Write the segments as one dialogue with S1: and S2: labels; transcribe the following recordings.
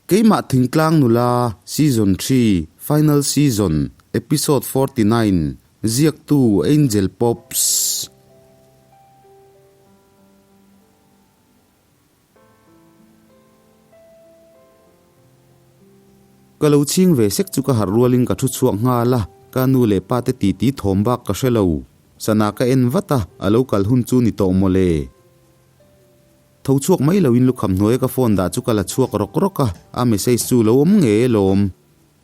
S1: Keimah Thingtlang Nula Season xii Final Season Episode 49 Ziaktu Angel Pops. Ka lo chhing ve sek chu ka harh rualin ka thu chhuak nghal a, ka nu leh pa te titi thawm bak ka hre lo. Sana ka en vat a, a lo kal hun chu ni tawh mawle. Tho chhuak mai loin lukham hnuaia ka phone dah chu ka la chhuak rawk rawk a, a message chu lo awm ngei alawm.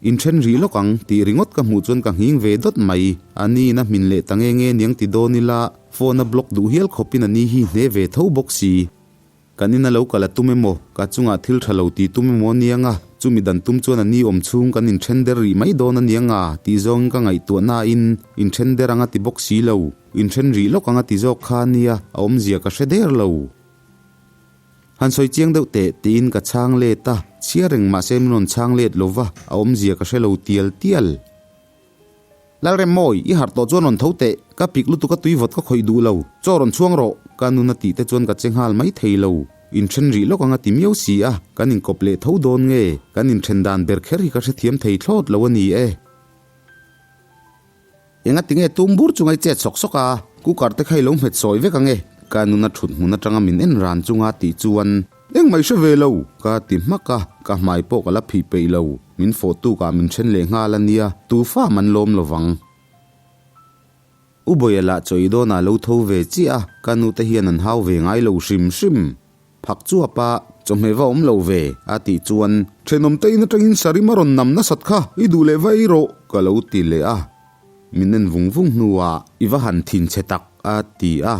S1: Inthen rih lawk ang tih ringawt ka hmuh chuan ka nghing ve dawt mai. A niin a hmin leh ta nge nge niang ti dawn ila, phone a block duh hial khawpin a ni hi hne ve tho bawk si. Kan ina lo kal a tum emaw, ka chungah thil tha lo ti tum emaw aniang a, chumi dan tum chuan a ni awm chhung kan inthen der rih mai dawn aniang a tih zawngin ka ngaihtuah nain inthen der ang a ti bawk si lo. Inthen rih lawk ang a ti zawk kha ania, a awmzia ka hre der lo. Han sawi chiang deuh teh tiin ka chhang let a, chhiar reng mahse min rawn chhang let lo va, a awmzia ka hre lo tial tial. Lalremmawi, i harh tawh chuan rawn tho teh, ka pik lutuk a tui vawt ka khawih duh lo, chaw rawn chhuang rawh, ka nun a tih te chuan ka che nghal mai thei lo. Inthen rih lawk ang a ti miau si a, kan inkawp leh tho dawn nge, kan inthen dan ber kher hi ka hrethiam thei thlawt lo a ni e. Enga tinge tum bur chunga i chet sawk sawk a, cooker te kha i lo hmet sawi vek ange, ka nuna thut hmun atanga min en ran chunga tih chuan engmah i hre ve lo, ka ti hmak a, ka hmai pawh ka la phih peih lo, min fawh tukah min then leh nghal a nia, tu fa man lawm lovang. U Bawia lah chawi dawnah lo tho ve chiah a, ka nu te hian an hau ve ngai lo hrim hrim. Phak chuap a, chawhmeh va awm lo ve, a tih chuan, Thenawm te in atangin Sarim a rawn nam nasat kha, i duh leh va ei rawh, ka lo ti leh a. Min en vung vung hnuah, I va han thin chhe tak, a ti a.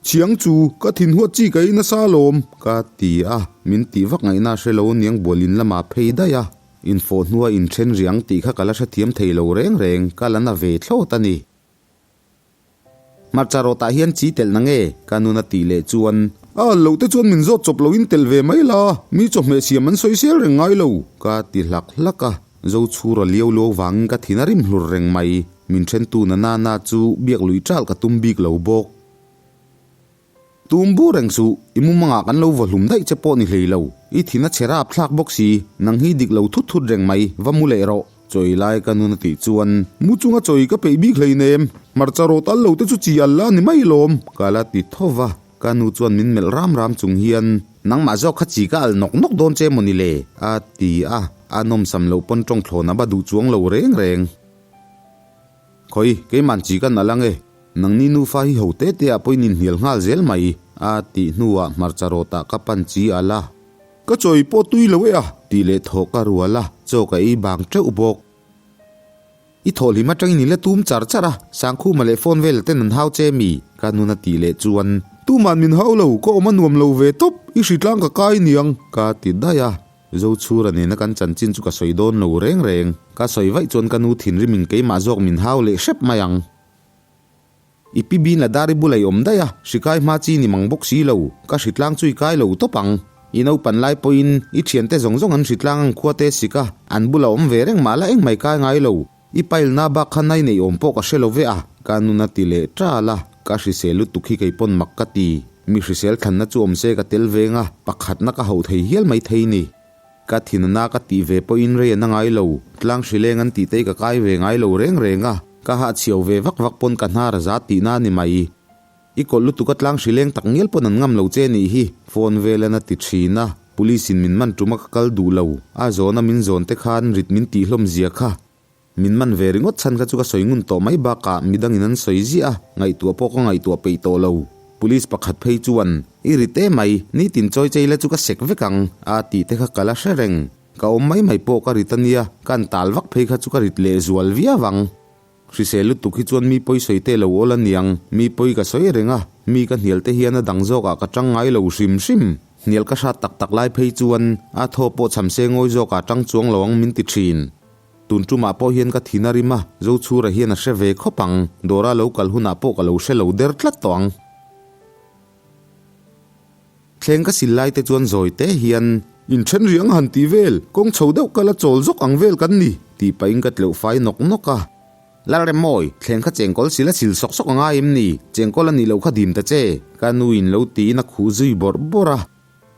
S1: Chiang chu, ka thin huat chi ka ei nasa alawm, ka ti a. Min tih vak ngaihna hre lo niang bualin lamah phei daih a. Infawh hnua inthen riang tih kha ka la hrethiam thei lo reng reng, ka la na ve thlawt a ni. Hmarcha rawtah hian chi telh na nge? Ka nun a tih leh chuan. A al loh te chuan min zawt chawp loin telh ve mai la, mi chawhmeh siam an sawi sel reng ngai lo, ka ti hlak hlak a. Zochhura liau luau vangin ka thin a rim hlur reng mai. Min thentu na na na chu biak lui ṭal ka tum bik lo bawk. Tum bur reng suh, i mumangah kan lo vaw hlum daih che pawh ni hlei lo. I thin a chhe rap thlak bawk si, nang hi dik lo thut thut reng mai, va mu leh rawh. Chawi lai ka nun a tih chuan, Mu chunga chawi ka peih bik hleinem, hmarcha rawt al lo te chu chi al la ni mai lawm, ka la ti tho va. Ka nu chuan min melh ram ram chung hian, Nangmah zawk kha chi ka al nawk nawk dawn che maw ni le? a ti a, a nawmsam loh pawn tawngthlawn a ba duh chuang lo reng reng. Khawi, keiman chi ka nalh ange, nangni nufa hi ho te te ah pawhin inhnial nghal zel mai, a tih hnuah hmarcha rawtah ka pan chi al a. Ka chawi pawh tui lo e a, tih leh thawh ka rual a, chaw ka ei bang teuh bawk. I thawhhlim atangin i la tum char char a, Sangkhuma leh phone vel ten an hau che mi? ka nun a tih leh chuan. Tuman min hau lo, ka awm a nuam lo ve tawp, i hritlang ka kai niang, ka ti daih a. Zochhura nena kan chanchin chu ka sawi dawn lo reng reng. Ka sawi vaih chuan ka nu thinrimin keimah zawk min hau leh hrep mai ang. I pi bin la dar i bula i awm daih a, hri kai hma chi ni mang bawk si lo, ka hritlang chu i kai lo tawp ang. I naupan lai pawhin i thiante zawng zawng an hritlang ang khua te sik a, an bula awm ve reng mah la engmai kai ngai lo. I pailna bak kha nai neih awm pawh ka hre lo ve a, ka nun a ti leh ṭal a, ka hrisel lutuk hi kei pawn mak ka ti. Mi hrisel thlanna chu awm se ka tel veng a, pakhatna ka hauh thei hial mai thei ni. Ka thinana ka tih ve pawhin rei an a ngai lo, tlang hrileng an tih te hi ka kai ve ngai lo reng reng a, ka hahchhiau ve vak vak pawn ka hnar a za tihna a ni mai. I kawlh lutuk a tlang hrileng tak ngial pawn an ngam lo che nih hi, phone velan a ti thin a, police in min man tum a ka kal duh lo, a zawna min zawn te khan rit min tih hlawm zia kha. Min man ve ringawt chhan kha chu ka sawi ngun tawh mai bakah midangin an sawi ziah a, ngaihtuah pawh ka ngaihtuah peih tawh lo. Police pakhat phei chuan, I rit em mai, nitin chawi chei la chu ka sek vek ang, a tih te kha ka la hre reng. Ka awm mai mai pawh ka rit a nia, ka an tal vak phei kha chu ka rit leh zual viau ang. Hrisel lutuk hi chuan mi pawi sawi te lo awl a niang, mi pawi ka sawi reng a, mi ka hnial te hian a dang zawkah ka tang ngai lo hrim hrim. Hnial ka hrat tak tak lai phei chuan a thaw pawh cham se ngawi zawkah tang chuang lo ang min ti thin. Tun tumah pawh hian ka thin a rim a, Zochhura hian a hre ve khawp ang, Dawra lo kal hunah pawh ka lo hre lo der tlat tawh ang. Thleng ka sil lai te chuan zawi te hian. Inthen riang han tih vel, kawng chho deuh kal a chawl zawk ang vel kan ni, tih pahin ka tleuh fai nawk nawk a. Lalremmawi, thleng kha chengkawl sil a sil sawk sawk a ngai em ni? Chengkawl a nih loh kha dim ta che, ka nu in lo tiin a khuh zui bawrh bawrh a.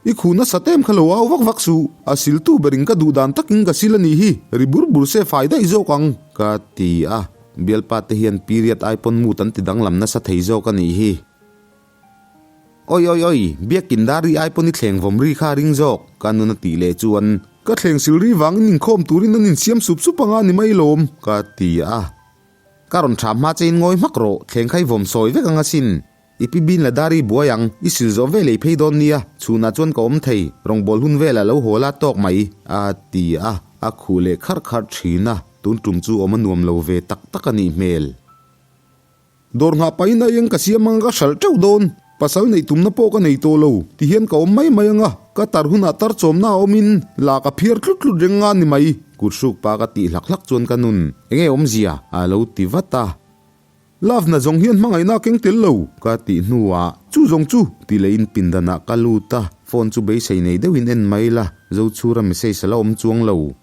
S1: I khuh nasat em kha lo au vak vak suh, a siltu berin ka duh dan takin ka sil a nih hi, ri bur bur se fai daih zawk ang, ka ti a. Bialpa te hian period ai pawn mood an ti danglam nasa thei zawk a nih hi. Oi oi oi, biakin dar ri ai pawn i thleng vawm ri kha a ring zawk, ka nun a tih leh chuan. Ka thleng sil ri vangin inkhawm turin an insiam sup sup anga ni mai lawm, ka ti a. Ka rawn tha hma chein ngawi hmak rawh, thleng kha i vawm sawi vek ang asin. I pi bin la dar i buai ang, i sil zawh ve lei phei dawn nia, chhunah chuan ka awm thei, rawngbâwl hun velah lo haw la tawk mai, a ti a, a khuh leh kharh kharh thin a, tun tum chu awm a nuam lo ve tak tak a nih hmel. Dawr nghah pahin a eng ka siam anga ka hralh teuh dawn, pasal neih tumna pawh ka nei tawh lo, tihian ka awm mai mai anga, ka tar hunah tar chawmna a awmin la ka phiar tlut tlut reng nga ni mai, kut hruk pa ka tih hlak hlak chuan ka nun, enge awmzia? a lo ti vat a. Love na zawng hian hmangaihna a keng tel lo ka tih hnuah chu zawng chu ti leh in pindanah ka lut a, phone chu beisei nei deuhin en mai la, Zochhura message a la awm chuang lo.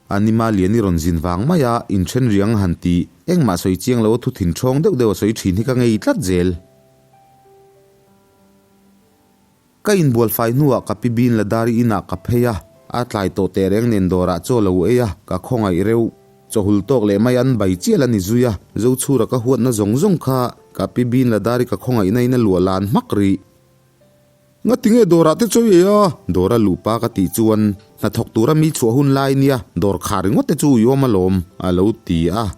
S1: Anima Liani rawn zin vang mai a, inthen riang a han ti, engmah sawi chiang lo a thu thin ṭhawng deuh deuh a sawi ṭhin hi ka ngei tlat zel. Ka inbual fai hnuah ka pi bin la dari inah ka phei a, a tlai tawh teh reng nen dawrah chaw lo ei a, ka khawngaih reuh. Chawhul tawk leh mai an bai chial a ni zui a, Zochhura ka huatna zawng zawng kha ka pi bin la dari ka khawngaihna in a luah lan hmak rih. Ngatinge dawrah te chawi ei a? Dawr a luh pa ka tih chuan hnathawk tura mi chhuah hun lai nia, dawr khar ringawt te chu uiawm alawm, a lo ti a.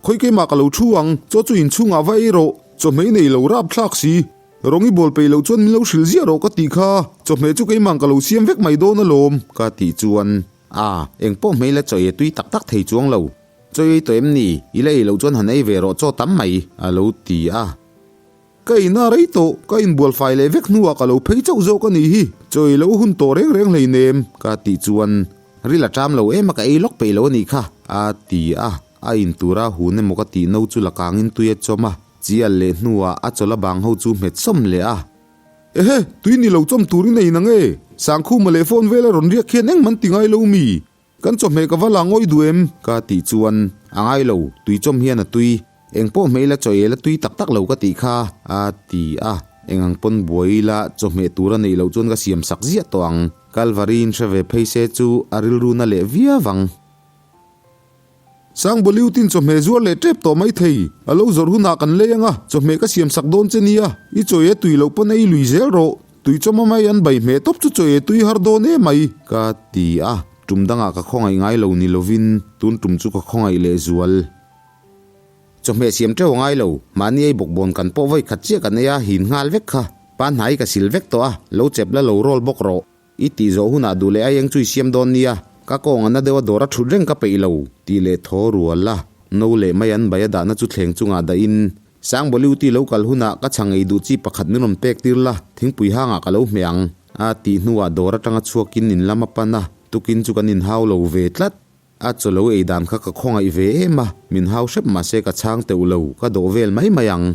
S1: Khawi keimah ka lo thu ang, chaw chu inchhungah va ei rawh, chawhmeh nei lo rapthlak si. Rawng i bawl peih loh chuan min lo hrilh ziah rawh ka tih kha, chawhmeh chu keimah ka lo siam vek mai dawn alawm ka tih chuan, A, engpawh hmei la chaw ei tui tak tak thei chuang lo, chaw ei tawh em ni, i la ei loh chuan han ei ve rawh chaw tam mai a lo ti a. Ka ei na rei tawh, ka inbual fai leh vek hnuah ka lo phei chauh zawk a nih hi, chaw ei lo hun tawh reng reng hleinem ka tih chuan, Ril a ṭam lo em a ka ei lawk peih lo a nih kha a ti a, a in tura hun emaw ka tih no chu la kangin tui a chawm a. Chi al leh hnuah a chawlh a bang ho chu hmet sawm leh a. Ehe, tui ni lo chawm turin a inang e. Sangkhuma leh phone vela rawn riak khian engmah an ti ngai lo mi? Kan chawhmeh ka va la ngawi duh em? Ka tih chuan, A ngai lo, tui chawm hian a tui. Eng pawh hmei la chaw el a tui tak tak lo ka tih kha, a ti a. Eng ang pawn buai ila chawhmeh tur a neih loh chuan ka siam sak ziah tawh ang. Kalvari in hre ve phei se chu a rilru na leh viau ang. Sangbawliutin chawhmeh zuar leh tep tawh mai thei. A lo zawrh hunah kan lei anga, chawhmeh ka siam sak dawn che nia. I chaw e tui loh pawn ei lui zel rawh. Tui chawma mai an bai hmeh tawp chu chaw e tui har dawn em mai, ka ti a. Tum dangah ka khawngaih ngai lo ni lovin tun tum chu ka khawngaih leh zual. Chawhmeh siam teuh a ngai lo, mahni ei bawkbawn kan pawh vawi khat chiah kan ei a, hin nghal vek kha. Pa hnai ka sil vek tawh a, lo chep la lo roll bawk rawh. I tih zawh hunah duh leh aieng chu i siam dawn nia, ka kawng a na deuh a dawr a thut reng ka peih lo, tih leh thaw rual a, no leh mai an bai a dahna chu thleng chungah dahin, Sangbawliuti lo kal hunah ka chhang ei duh chi pakhat min rawn pek tir la, thingpui hangah ka lo hmeh ang, a tih hnuah dawr atanga chhuakin in lam a pan a, tukin chu kan inhau lo ve tlat. A chaw lo ei dan kha ka khawngaih ve em a, min hau hrep mahse ka chhang teuh lo, ka dawh vel mai mai ang.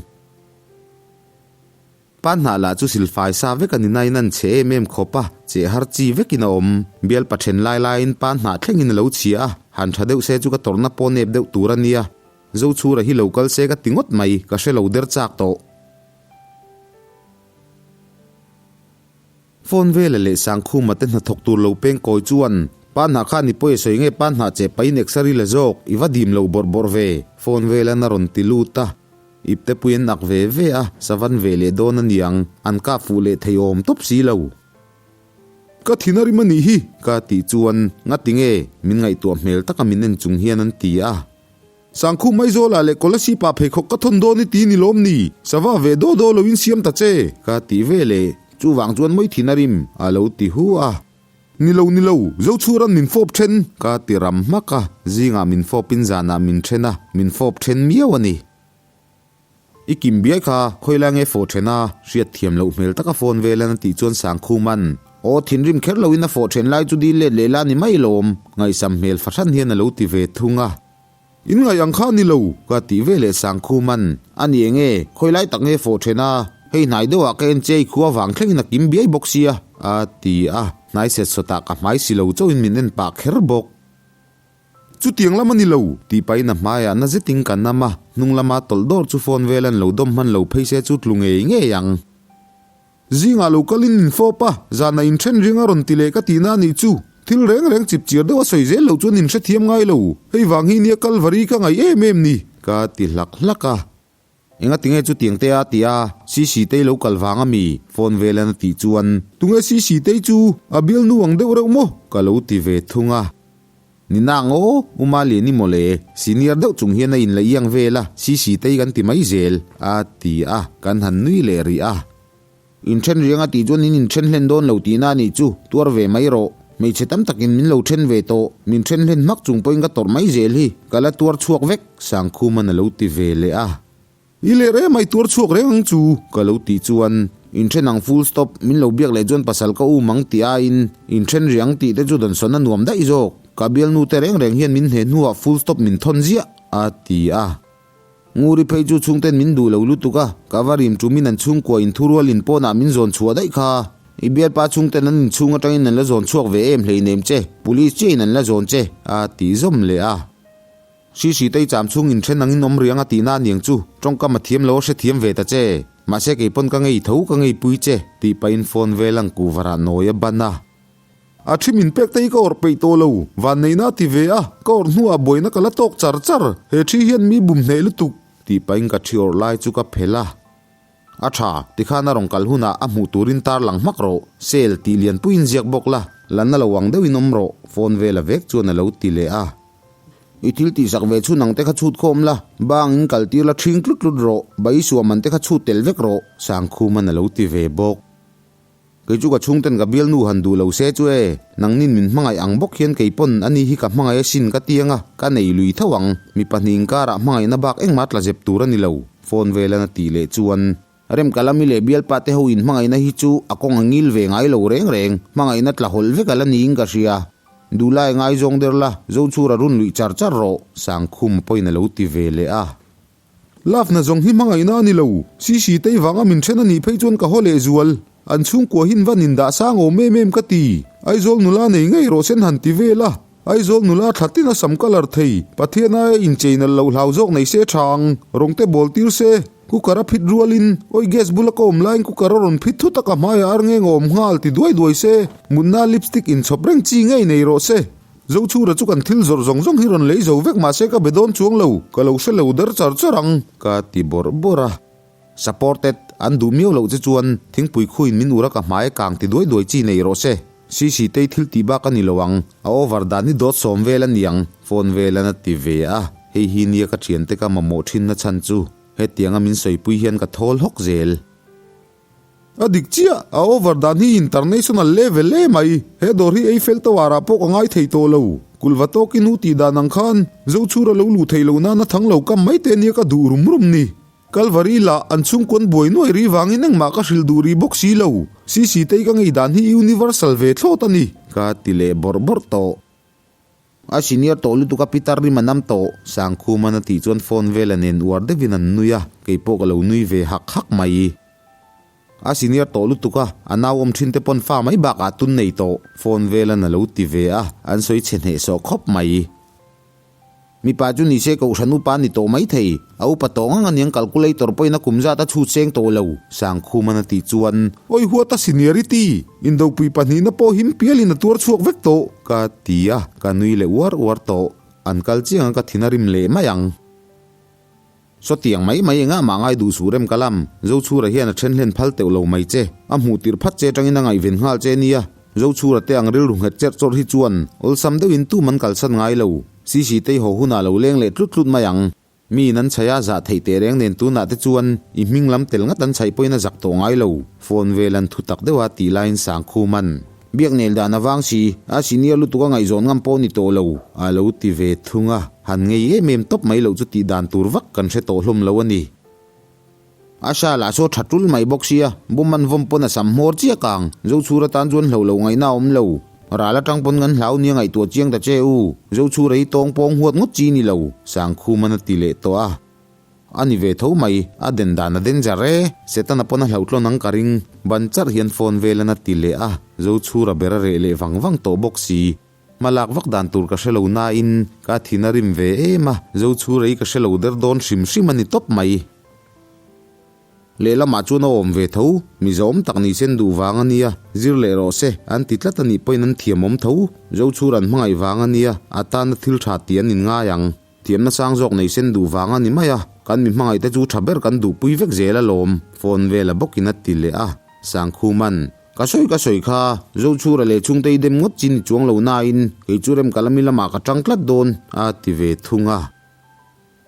S1: Pa hnah lah chu silfai sa vek a ni nain an chhe em em khawp a, cheh har chi vekin a awm. Bial pa then lai laiin pa hnah thlengin a lo chhia a, han tha deuh se chu ka tawrhna pawh nep deuh tur a nia. Zochhura hi lo kal se ka ti ngawt mai, ka hre lo der chak tawh. Phone vela leh Sangkhuma te hnathawk tur lo peng kawi chuan, Pa hnah kha ni pawi a sawi nge pa hnah che pain exer i la zawk, i va dim lo bawrh bawrh ve, phone velan a rawn ti lut a. Ipte pui an ak ve ve a, savan ve leh dawn a niang, an kap fuh leh thei awm tawp si lo. Ka thin a rim a nih hi, ka tih chuan, Ngati nge? Min ngaihtuah hmel taka min en chung hian an ti a. Sangkhu Maizawlah leh Kolasib ah pheikhawk ka thawn dawn i ti ni lawm ni? Sava ve daw daw loin siam ta che, ka ti ve le. Chuvang chuan mawi thin a rim, a lo ti hu a. Ni lo, ni lo, Zochhuran min fawp then, ka ti ram hmak a. Zingah min fawpin zanah min then a, min fawp then miau a ni. I kim biai kha, khawilai nge fawh then a, hriat thiam loh hmel taka phone velan a tih chuan Sangkhuman, Aw, thinrim kher loin a fawh then lai chu dil let leh la ni mai lawm, ngaihsam hmel fahran hian a lo ti ve thung a. In ngaih ang kha ni lo, ka tih ve leh Sangkhuman, A ni eng e, khawilai tak nge fawh then a, hei hnai deuhah ka en che i khua vang thlengin a kim biai bawk sia, a ti a, hnai set sawtah ka hmai si lo chauhin min en pah kher bawk. Chutiang lam a ni lo, tih pahin a hmaiah na zetin ka nam a, hnung lama tawlh dawr chu phone vel an lo dawm hman lo phei se chu tlu ngei ngei ang. Zingah lo kalin min fawp a, zanah inthen ring a rawn ti leh ka tihna a nih chu. Thil reng reng chip chiar deuh a sawi zel loh chuan inhrethiam ngai lo. Hei vang hi nia Kalvari ka ngaih em em ni, ka ti hlak hlak a. Engatinge chutiang te a ti a, Sisi tei lo kal vang a mi? Phone velan a tih chuan. Tunge Sisi tei chu? A bialnu ang deuh reuh maw? Ka lo ti ve thung a. Ni nang aw, U Maliani mawle, senior deuh chung hian a inla iang vel a, Sisi tei kan ti mai zel, a ti a, kan han nui leh rih a. Inthen riang a tih chuan in inthen hlen dawn lo tihna a nih chu, tuar ve mai rawh. Hmeichhe tam takin min lo then ve tawh, min then hlen hmak chung pawhin ka tawrh mai zel hi, ka la tuar chhuak vek, Sangkhuman a lo ti ve leh a. I leh reng mai tuar chhuak reng ang chu, ka lo tih chuan, inthen ang full stop, min lo biak leh chuan pasal ka um ang tih aiin, inthen rih ang tih te chu dawnsawn a nuam daih zawk, ka bialnu te reng reng hian min hne hnuah full stop min thawn ziah, a ti a. Nguri phei chu chhungten min duh lo lutuk a, ka va rim tumin an chhungkua inthurualin pawnah min zawn chhuah daih kha. I bialpa chhungten an inchhung atangin an la zawn chhuak ve em hleinem che, police chiahin an la zawn che, a ti zawm leh a. Sisi tei cham chhung inthen angin awm riang a tihna aniang chu, tawngkam a thiam lo a hrethiam ve ta che. Mahse kei pawn ka ngei tho ka ngeipui che, tih pahin phone vel ang kuhvarah nawi a ban a. A thi min pek te hi ka awrh peih tawh lo, vanneihna a ti ve a, ka awrh hnuah buaina ka la tawk char char, he thi hian mi bum hneh lutuk, tih pahin ka thi awrh lai chu ka phelh a. A tha, tikhan a rawn kal hunah a hmuh turin tar lang hmak rawh, sale tih lianpuiin ziak bawk la, la na lo ang deuhin awm rawh, phone vela vek chuan a lo ti leh a. I thil tihsak ve chhun ang te kha chhut khawm la, bang in kal tir la ṭhing tlut tlut rawh, Baisuam man te kha chhut tel vek rawh, Sangkhuman a lo ti ve bawk. Kei chu ka chhungten ka bialnu han duh lo se chu e, nangnin min hmangaih ang bawk hian kei pawn ani hi ka hmangaih asin ka ti anga, ka nei lui tho ang, mi pahnih inkarah hmangaihna bak engmah tla zep tur a ni lo, phone velan a tih leh chuan. Remkalami leh bialpa te ho in hmangaihna hi chu a kawng a ngil ve ngai lo reng reng, hmangaihna tla hawlh vek a la niin ka hria. Duhlai ngaizawng der la, Zochhura run luih char char rawh, Sangkhum pawhin a lo ti ve leh a. Love na zawng hi hmangaihna a ni lo. Sisi tei vanga min then a nih phei chuan ka haw leh zual. An chhungkua hin van indah sang awm em em ka ti. Aizawl nula nei ngei rawh sen han ti vel a. Aizawl nula thla tin a sam colour thei. Pathian aia inchei nalh loh hlau zawk nei se tha ang. Rawng te bawl tir se. Cooker a phit rualin, Awi gas bula ka awm laiin cooker a rawn phit thut a ka hmaiah ar ngeng a awm nghal ti duai duai se. Mutna lipstick inchhawp reng chi ngei nei rawh se. Zochhura chu kan thil zawrh zawng zawng hi rawn lei zo vek mahse ka be dawn chuang lo, ka lo hre lo der char char ang, ka ti bawrh bawrh a. Supported, an duh miau loh che chuan thingpui khuin min ur a ka hmai kang ti duai duai chi nei rawh se. Sisi tei thil tih bak a ni lo ang, a over dan hi dawt sawm vel a niang, phone vel an a ti ve a, hei hi nia ka thiante ka mamawh thin na chhan chu, hetianga min sawipui hian ka thawl hawk zel. A dik chiah, a over dan hi international level e mai. He dawr hi Eiffel Tower ah pawh ka ngai thei tawh lo. Kulva tawkin u tih dan ang khan Zochhura lo luh theih loh nana thang lo kam mai te nia ka duh rum rum ni. Kalvari lah an chhungkuan buai nuai ri vangin engmah ka hrilh duh rih bawk si lo. Sisi tei ka ngei dan hi universal ve thlawt a ni. Ka ti leh bawrh bawrh tawh. A senior tawh lutuk a pitar rim a nam tawh. Sangkhuman a tih chuan phone vela nen uar deuhin an nui a, kei pawh ka lo nui ve hak hak mai. A senior tawh lutuk a, a nau awm thin te pawn fa mai bakah tun nei tawh. Phone velan a lo ti ve a, an sawi chhe hnehsawh khawp mai. Mipa chu nise kohhran upa a ni tawh mai thei. A upa tawh ngang aniang calculator pawhin a kum zat a chhut seng tawh lo, Sangkhuman a tih chuan. Awi huat a seniority! Indopui pahnihna pawh him pialin a tuar chhuak vek tawh, ka ti a, ka nui leh uar uar tawh. An kal chiang a ka thin a rim leh mai ang. Sawtiang mai mai engah mah ngai duh suh rem ka lam. Zochhura hian a then hlen phal teuh lo mai che. A hmuh tirh phat che atangin a ngaihven nghal che nia. Zochhura te ang rilru nghet cherh chawrh hi chuan awlsam deuhin tum an kalsan ngai lo. Sisi tei haw hunah lo leng leh tlut tlut mai ang. Mi in an chhaih a zah theih teh reng nen tunah te chuan i hming lam tel ngat an chhaih pawhin a zak tawh ngai lo. Phone vel an thu tak deuha tih laiin Sangkhuman biak nel dan avang si a senior lutuk a ngaihzawn ngam pawh ni tawh lo a lo ti ve thung a, han ngei em em tawp mai loh chu tih dan tur vak kan hre tawh hlawm lo a ni. A sha lah saw tha tul mai bawk sia, bawm an vawm pawn a sam hmawr chiah kang, Zochhura tan chuan hlo lo ngaihna a awm lo. Ral atang pawn kan hlau nia ngaihtuah chiang ta che u, Zochhura hi tawng pawng huat ngawt chi ni lo, Sangkhuman a ti leh tawh a. A ni ve tho mai, a den dan a den jar e, Setana pawn a hlauhtlawn ang ka ring, ban charh hian phone velan a ti leh a, Zochhura ber a reh leh vang vang tawh bawk si. Hma lak vak dan tur ka hre lo nain ka thin a rim ve em a, Zochhura hi ka hre lo der dawn hrim hrim a ni tawp mai. Lehlamah chuan a awm ve tho, Mizo awm tak ni sen duh vang a nia, zir leh rawh se, an ti tlat a nih pawhin an thiam awm tho. Zochhur an hmangaih vang a nia, a tana thil tha tih an inngai ang. Thiamna sang zawk nei sen duh vang a ni mai a, kan mi hmangaih te chu tha ber kan duhpui vek zel alawm, phone vela bawkin a ti leh a. Sangkhuman, Ka sawi ka sawi kha, Zochhura leh chhungte i dem ngawt chi ni chuang lo nain, kei chu Remkalami lamah ka tang tlat dawn, a ti ve thung a.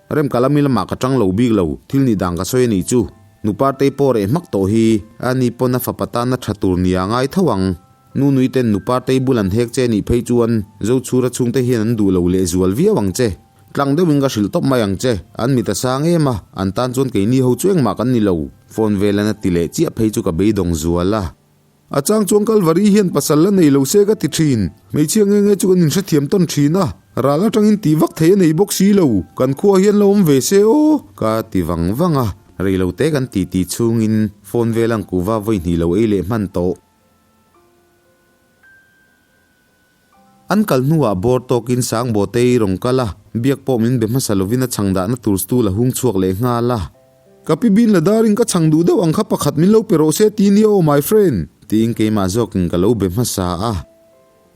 S1: Remkalami lamah ka tang lo bik lo, thil nih dan ka sawi a nih chu. Nupartei pawh reh hmak tawh hi, a ni pawn a fapa tana tha tur nia ngai tho ang. Nunui ten Nupartei bul an hek che nih phei chuan Zochhura chhungte hian an duh lo lehzual viau ang che. Tlang deuhin ka hrilh tawp mai ang che, an mit a sang em a, an tan chuan keini ho chu engmah kan ni lo. Phone velan a ti leh chiah phei chu ka beidawng zual a. A chang chuan Kalvari hian pasal la nei lo se ka ti thin. Hmeichhia nge nge chu kan inhrethiam tawn thin a, ral atangin tih vak thei a nei bawk si lo, kan khua hian la awm ve se aw, ka ti vang vang a. Rei lo te kan titi chhungin phone vel ang kuhva vawi hnih lo ei leh hman tawh. An kal hnuah bawr tawkin Sangbawtei rawn kal a, biak pawh min be hmasa lovin a chhang dahna tur stool a hung chhuak leh nghal a. Ka pi bin la darin ka chhang duh deuh ang kha pakhat min lo pe rawh se ti nia aw my friend, tiin keimah zawkin ka lo be hmasa a.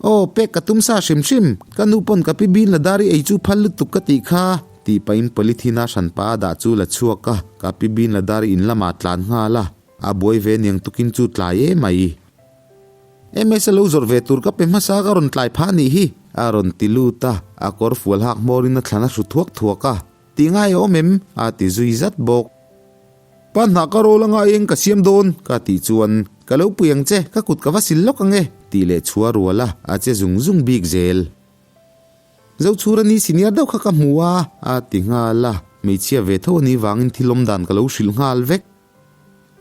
S1: Aw, pek ka tum sa hrim hrim, ka nu pawn ka pi bin la dari ei chu phal lutuk ka tih kha, tih pahin polythene a hranpa a dah chu la chhuak a, ka pi bin la dari in lamah tlan nghal a, a buai ve niang tukin chu tlai emai. MS a lo zawrh ve tur ka pe hmasa ka rawn tlai phah anih hi, a rawn ti lut a, a kawr fual hak hmawrin a thlan a hru thuak thuak a, Tih ngai a awm em? a ti zui zat bawk. Pa hnah ka rawl anga eng ka siam dawn? ka tih chuan, Ka lo pui ang che, ka kut ka va sil lawk ang e, tih leh chhua rual a, a che zung zung bik zel. Zochhura ni senior deuh kha ka hmu a, a ti nghal a, hmeichhia ve tho anih vangin thil awm dan ka lo hrilh nghal vek.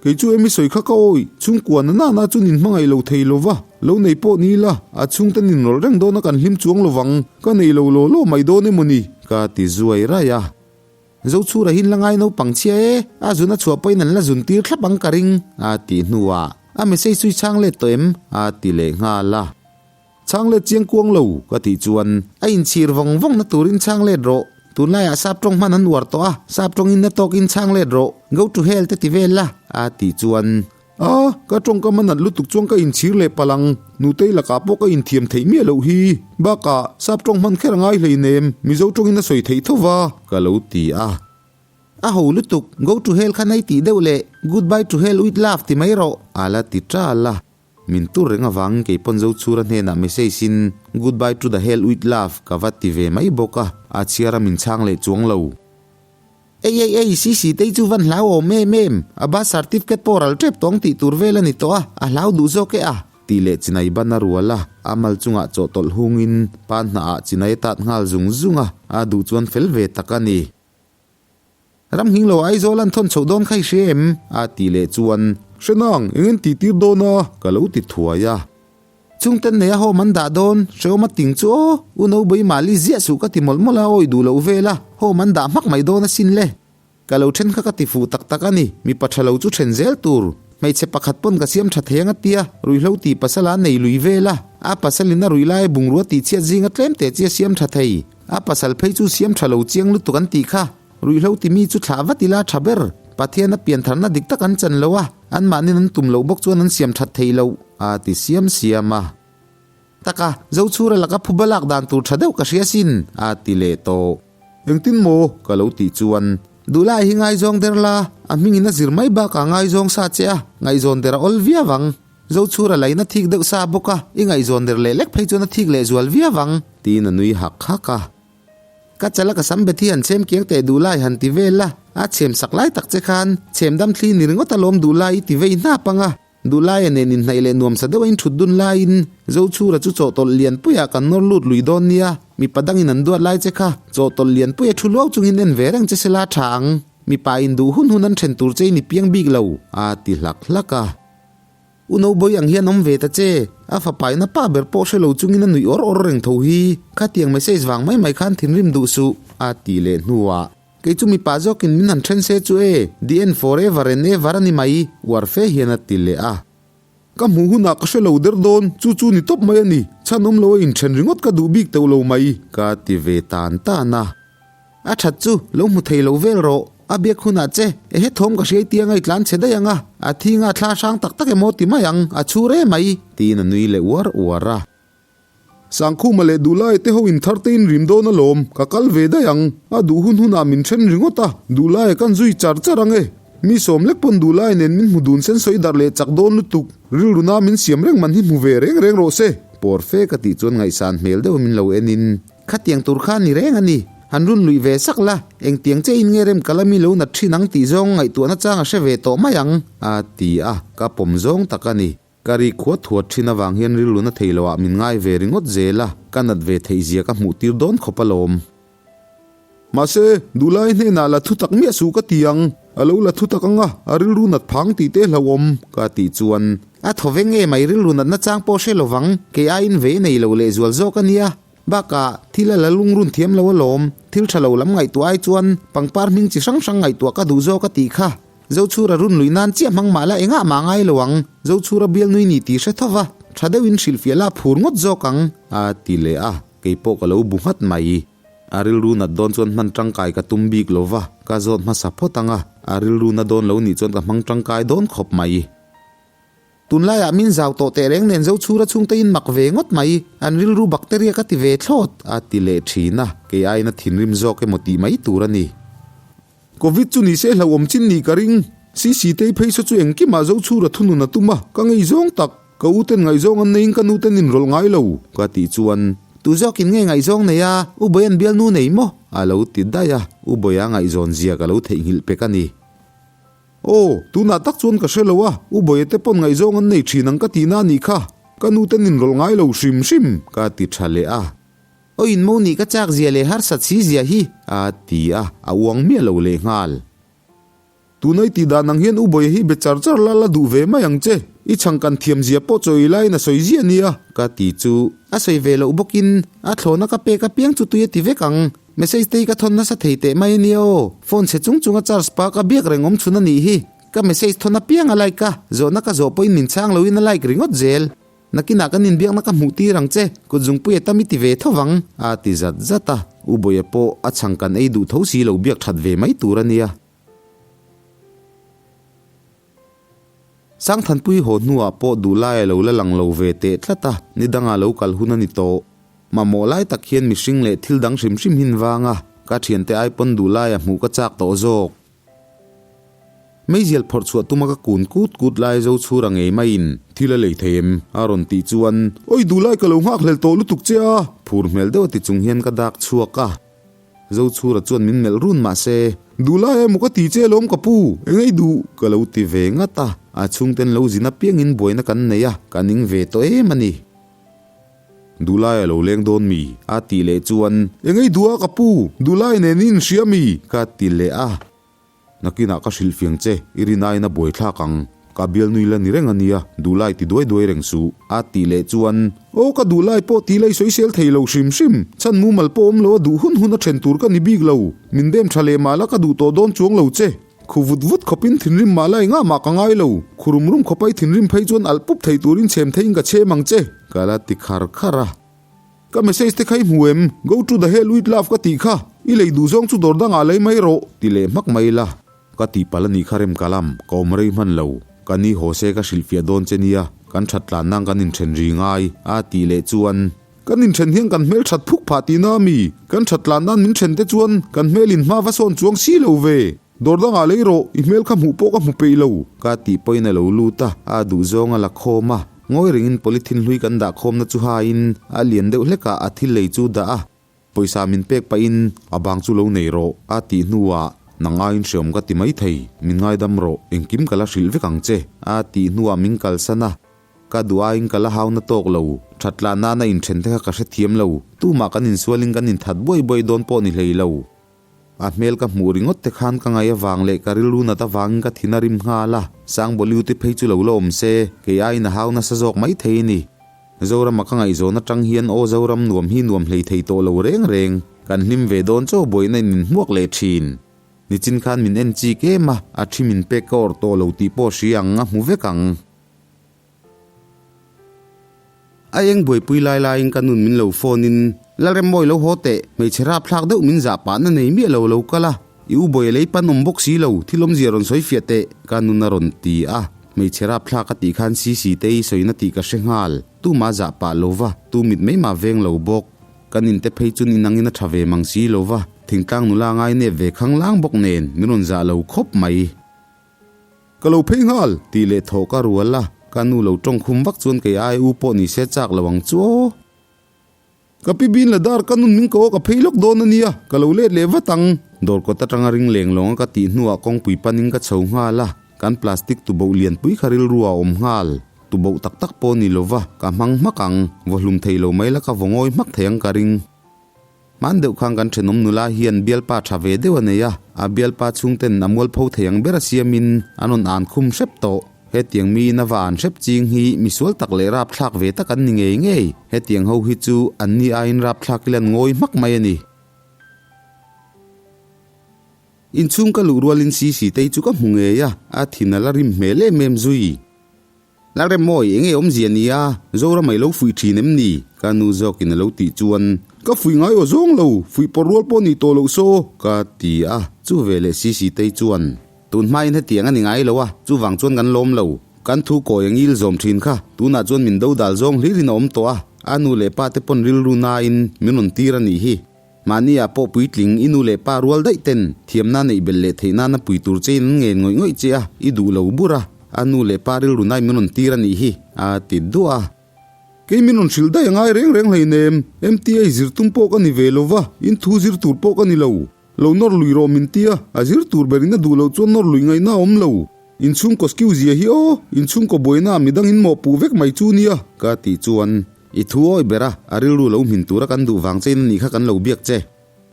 S1: Kei chu emi sawi kha ka awi, chhungkua na nana chu nin hmangaih lo thei lo va, lo nei pawh ni ila, a chhungte nin rawlh reng dawn a kan hlim chuang lo vang, ka nei lo law law mai dawn emaw ni? Ka ti zuai raih a. Zochhura hi la ngai naupang chhia e, a zun a chhuah pawhin an la zun tir thlap ang ka ring, a tih hnuah, a message chu i chhang let tawh em? a ti leh nghal a. Chhang let chiang kuang lo, ka tih chuan a inchhir vawng vawng na turin chhang let rawh. Tunlaiah sap tawng hman an uar tawh a, sap tawngin na tawkin chhang let rawh, go to hell te ti vel la, a tih chuan. A, ka tawngkam a nat lutuk chuan ka inchhir leh palh ang, nutei lakah pawh ka inthiam theih miah loh hi. Bakah, sap tawng hman kher a ngai hleinem, Mizo tawngin a sawi theih tho va, ka lo ti a. A ho lutuk, go to hell kha nai tih deuh leh, goodbye to hell with love ti mai rawh, a la ti ṭal a. Min tur reng avangin kei pawn Zochhura hnenah message in Goodbye to the hell with love ka va ti ve mai bawk a, a chhiar a min chhang leh chuang lo. Ei ei ei, Sisi tei chu van hlau awm em em, a birth certificate pawh ral tep tawng tih tur vel a ni tawh a, a hlau duh zawk e a, tih leh chinai ban a rual a, a mal chungah chawhtawlh hungin pan hnah ah chinai a tat nghal zung zung a, a duh chuan fel ve tak a ni. Ram nghing lo Aizawl an thawn chhoh dawn kha i hria em? a tih leh chuan, Hre nang, eng en tih tir dawn a? ka lo ti thuai a. Chungten nei a home an dah dawn, hrehawm a ting chu aw, u Nobei Mali ziah suh ka ti mawlh mawlh a, awi duh loh vel a, home an dah hmak mai dawn asin le. Ka lo then kha ka ti fuh tak tak a ni, mipa tha lo chu then zel tur. Hmeichhe pakhat pawn ka siam tha thei ang a tia, ruihhlo tih pasal a nei lui vel a, a pasalin a ruih lai bungrua tih chhiat zinga tlem teh chi a siam tha thei. A pasal phei chu siam tha lo chiang lutuk an tih kha. Ruihhlo timi chu thlah vat ila tha ber. Pathian a piantharna dik tak an chan lo a, anmahnin an tum loh bawk chuan an siam that thei lo, a ti siam siam a. Taka, Zochhura laka phuba lak dan tur tha deuh ka hria sin, a ti leh tawh. Engtin maw? ka lo tih chuan, Duhlai hi ngaizawng der la, a hmingin a zir mai bakah ngaizawng sa che a, ngaihzawn der a awl viau ang. Zochhura lain a thik deuh sa bawk a, i ngaihzawn der leh lek phei chuan a thik leh zual viau ang, tiin a nui hak hak a. Ka chala ka sam bet hi han chhem kiang teh duh lai han ti vel la, a chhem sak lai tak che khan chhem dam thli ni ringawt alawm duh lai i ti vei hnap ang a. Duh laia nen inhnaih leh nuamsa deuh a in thut dun laiin Zochhura chu chawhtawlh lianpuiah kan nawr lut lui dawn nia, mipa dangin an duat lai che kha chawhtawlh lianpuia thu luau chungin en ve reng che sela tha ang, mipa in duh hun hun an then tur che in i piang bik lo, a ti hlak hlak a. U Noboi ang hian awm ve ta che, a fapa in a pa ber pawh hre lo chungin a nuih awr awr reng tho hi, khatiang message vang mai mai khan thinrim duh suh, a tih leh hnuah, Kei chu mipa zawkin min han then se chu e, the end forever and ever a ni mai, uar fe hian a ti leh a. Ka hmuh hunah ka hre lo der dawn, chu chu ni tawp mai a ni, chhan awm lo a inthen ringawt ka duh bik teuh lo mai, ka ti ve tan tan a. A that chu, lo hmu thei lo vel rawh. A biak hunah che, ehe thawm ka hriai tiang a i tlan chhe daih ang a, a thinga thla hrang tak tak emaw ti mai ang, a chhur em mai, tiin a nui leh uar uar a. Sangkhuma leh Duhlai te ho in thar te in rim dawn alawm, ka kal ve daih ang, a duh hun hunah min then ringawt a, Duhlai kan zui char char ang e. Mi sawm lek pawn Duhlai nen min hmu dun sen sawi darh leh chak dawn lutuk, rilru na min siam reng man hi hmu ve reng reng rawh se. Pawr fe ka tih chuan ngaihsan hmel deuh min lo en in. Khatiang tur kha ni reng a ni, han run luih ve sak la, engtiang che in nge rem kal a mi lo nat thin ang tih zawng ngaihtuahna chang a hre ve tawh mai ang, a ti a, ka pawm zawng tak a ni. Ka ri khuat thuat thin avang hian rilru na thei loah min ngai ve ringawt zel a, ka nat ve theih zia ka hmuh tir dawn khawp alawm. Mahse, duhlai hnenah la thu tak miah suh ka ti ang, a lo la thu tak ang a, a rilru nat phang tih te hlauhawm ka tih chuan. A thaw ve nge mai rilru natna chang pawh hre lovang, kei aiin vei nei lo leh zual zawk a nia. Bakah, thil a la lungrun thiam lo alawm, thil tha lo lam ngaihtuah ai chuan pangpar hming chi hrang hrang ngaihtuah ka duh zawk a tih kha. Zochhura run lui nan chiah hmang mah la engah mah ngai lo ang, Zochhura bial nui ni tih hre tho va, tha deuhin hrilhfiah la phur ngawt zawk ang, a ti leh a, kei pawh ka lo bu nghat mai. A rilru nat dawn chuan hman tangkai ka tum bik lo va, ka zawt hmasa phawt ang a, a rilru na dawn lo nih chuan ka hmang tangkai dawn khawp mai. Tunlaiah min zau tawh teh reng nen Zochhura chhungte in mak ve ngawt mai, an rilru bacteria ka ti ve thlawt, a ti leh thin a, kei aiin a thinrim zawk emaw tih mai tur a ni. Covid chu nise hlauhawm chin nih ka ring. CCTei phei saw chu engkimah Zochhura thunun a tum a, ka ngaihzawng tak. Ka u ten ngaihzawng an neiin ka nu ten inrawlh ngai lo, ka tih chuan. Tu zawkin nge ngaihzawng nei a, U Bawia'n bialnu nei maw? a lo ti daih a, U Bawia ngaihzawn zia ka lo theihnghilh pek a ni. Aw, tunah tak chuan ka hre lo a, U Bawia te pawn ngaihzawng an nei thin ang ka tihna a nih kha. Ka nu ten inrawlh ngai lo hrim hrim, ka ti tha leh a. Aw in mo nih ka chak zia leh harsat si zia hi a ti a, a uang miah lo leh nghal. Tunai tih dan ang hian U Bawia hi be char char la la duh ve mai ang che, i chhang kan thiam zia pawh chaw ei laiin a sawi ziah nia ka ti chu. A sawi ve loh bawkin a thlawhna ka pek apiang chu tui a ti vek ang, message te hi ka thawn nasa thei teh mai ania aw, phone chhe chung chung a charge pa ka biak reng awm chhun a nih hi, ka message thawn apiang a like a, zawhna ka zawh pawhin min chhang loin a like ringawt zel. Nakinah kan inbiakna ka hmuh tir ang che, kut zungpui a tam i ti ve tho vang, a ti zat zat a. U Bawia pawh a chhang kan ei duh tho si lo biak that ve mai tur a nia. Sangthanpui haw hnuah pawh duhlai a lo la lang lo ve teh tlat a, ni dangah lo kal hun a ni tawh. Mamawh lai tak hian mihring leh thil dang hrim hrim hin vang a, ka thiante ai pawn duhlai a hmuh ka chak tawh zawk. Meizial phawrh chhuah tuma ka kun kut kut lai zo chhura ngei maiin thil a lei thei em? a rawn tih chuan Awi duhlai ka lo nghak hlel tawh lutuk che a! Phur hmel deuh a ti chung hian ka dak chhuak a. Zochhura chuan min melh run mah se Duhlai emaw ka ti che alawm ka pu, eng ei duh? ka lo ti ve ngat a, a chhungten lo zin apiangin buaina kan nei a, ka ning ve tawh em a ni. Duhlai a lo leng dawn mi? a tih leh chuan Eng ei duh a ka pu, Duhlai nen i inhria mi? ka ti leh a. Nakinah ka hrilh fiang che, i rinaiin a buaithlak ang. Ka bialnui la ni reng a nia, duhlai ti duai duai reng suh. A tih leh chuan, Aw ka duhlai pawh ti la i sawisel thei lo hrim hrim, chhan mumal pawh awm lo a duh hun hun a then tur ka ni bik lo. Min bem tha leh mah la ka duh tawh dawn chuang lo che. Khu vut vut khawpin thinrim mah la engah mah ka ngai lo. Khu rum rum khawpa i thinrim phei chuan alh pup thei turin chhem theiin ka chhem ang che. Ka la ti khar khar a. Ka message te kha i hmu em? Go to the hell with love ka tih kha, i lei duh zawng chu dawr dangah lei mai rawh, ti leh hmak mai la. Ka tih palh a nih kha rem ka lam, ka awm rei hman lo. Ka ni haw se ka hrilhfiah dawn che nia, kan that tlan nang kan inthen ri ngai, a tih leh chuan. Kan inthen hian kan hmel that phuk phah tihna a mi? Kan that tlan nan min then te chuan kan hmel in hma va sawn chuang si lo ve. Dawr dangah lei rawh, i hmel kha hmuh pawh ka hmu peih lo. Ka tih pawhin a lo lut a, a duh zawng a la khawm a. Ngawi rengin polythene hlui kan dah khawmna chu haiin a lian deuh hlekah a thil lei chu dah a, pawisa min pek pahin a bang chu lo nei rawh a tih hnuah nang aiin hreawm ka ti mai thei, min ngaidam rawh, engkim ka la hrilh vek ang che a tih hnuah min kalsan a, ka duh aiin ka la hauna tawk lo, that tlan nana inthen te kha ka hrethiam lo, tumah kan insualin kan inthat buai buai dawn pawh ni hlei lo. A hmel ka hmuh ringawt te khan ka ngaih avang leh ka rilru nat avangin ka thin a rim nghal a, Sangbawliu te phei chu lo la awm se, kei aiin a hau nasa zawk mai thei a ni. Zorama ka ngaihzawn atang hian aw Zoram nuam hi nuam hlei thei tawh lo reng reng, kan hlim ve dawn chaw buaina in min hmuak leh thin. Nichin khan min en chik em a, a thi min pek ka awrh tawh lo tih pawh hria ang a hmu vek ang. A eng buaipui lai laiin ka nun min lo phone in, Lalremmawi lo haw teh, hmeichhe rapthlak deuh min zah pahna nei miah lo lo kal a. I u bawi a lei pan awm bawk si lo, thil awmzia rawn sawi fiah teh, ka nun a rawn ti a. Hmeichhe rapthlak a tih khan Sisitei sawina tih ka hre nghal. Tuma zah pah lo va, tu mit mai mah veng lo bawk. Kan inte phei chu ni nangin a tha ve mang si lo va, thingtlang nula ngai nep ve khang lang bawk nen min rawn zah lo khawp mai. Ka lo phei nghal, tih leh thawh ka rual a, ka nu lo tawng khum vak chuan kei ai u pawh ni se chak lo ang chu aw. Ka pi bin la dar ka nun min ko a ka phei lawk dawn a nia, ka lo let leh vat ang. Dawr kawt atanga ring leng lawng a ka tih hnuah kawngpui panin ka chho nghal a, kan plastic tuboh lianpui kha rilru a awm nghal. Tuboh tak tak pawh ni lova, ka hmang hmak ang, vaw hlum thei lo mai la ka vaw ngawi hmak thei ang ka ring. Hman deuh khan kan thenawm nula hian bialpa tha ve deuh a nei a, a bialpa chhungten a mualpho thei ang ber a siamin an rawn an khum hrep tawh. Hetiang miin a va an hrep ching hi misual tak leh rapthlak ve tak an ni ngei ngei. Hetiang ho hi chu an ni aiin rapthlak ila an ngawi hmak mai a ni. Inchhung ka luh rualin Sisitei chu ka hmu ngei a, a thin a la rim hmel em em zui. Lalremmawi, enge awmzia nia? Zoram a i lo fuih thin em ni? Ka nu zawkin a lo tih chuan, Ka fuih ngai aw zawng lo, fuih pawr rual pawh nih tawh loh saw, ka ti a. Chu veleh Sisitei chuan, Tun hmain hetiang a ni ngai lo a, chuvang chuan kan lawm lo. Kan thu kawi a ngil zawm thin kha, tunah chuan min dodal zawng hlirin a awm tawh a, a nu leh pa te pawn rilru nain min rawn tir a nih hi. Mahnia pawh puitling i nu leh pa rual daih ten thiamna neih belh leh theih nana pui tur chein an ngen ngawih ngawih che a, i duh lo bur a, a nu leh pa rilru nai min rawn tir a nih hi, a ti duah a. Kei min rawn hrilh daih a ngai reng reng hleinem, MTA zir tum pawh ka ni ve lo va, in thu zir tur pawh ka ni lo. Lo nawr lui rawh min ti a, a zir tur berin a duh loh chuan nawr lui ngaihna a awm lo. Inchhungkaw skill zia hi aw, inchhungkaw buaina ah midang in mawhpuh vek mai chu nia, ka tih chuan i thu awi ber a, a rilru lo hmin tura kan duh vang chein a nih kha kan lo biak che.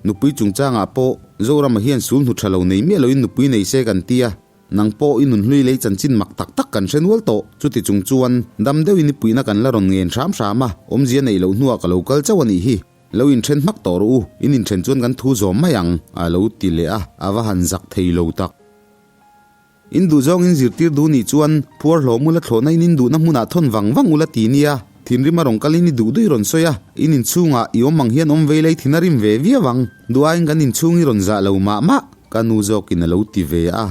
S1: Nupui chungchangah pawh Zorama hian sul hnu tha lo nei miah loin nupui nei se kan ti a, nang pawh i nunhlui lei chanchin mak tak tak kan hre nual tawh, chuti chung chuan dam deuhin i puihna kan la rawn ngen hram hram a, awmzia neih loh hnuah ka lo kal chauh a nih hi. Lo inthen hmak tawh rawh u, in inthen chuan kan thu zawm mai ang, a lo ti leh a, a va han zak thei lo tak. In duh zawng in zirtir duh nih chuan phuar hlawm ula thlawhna in in duhna hmunah thawn vang vang ula ti nia. Thinrim a rawn kalin i duh duih rawn sawi a, in inchhungah i awm ang hian awm vei lei thin a rim ve viau ang. Duh aiin kan inchhung hi rawn zah lo mah mah, ka nu zawkin a lo ti ve a.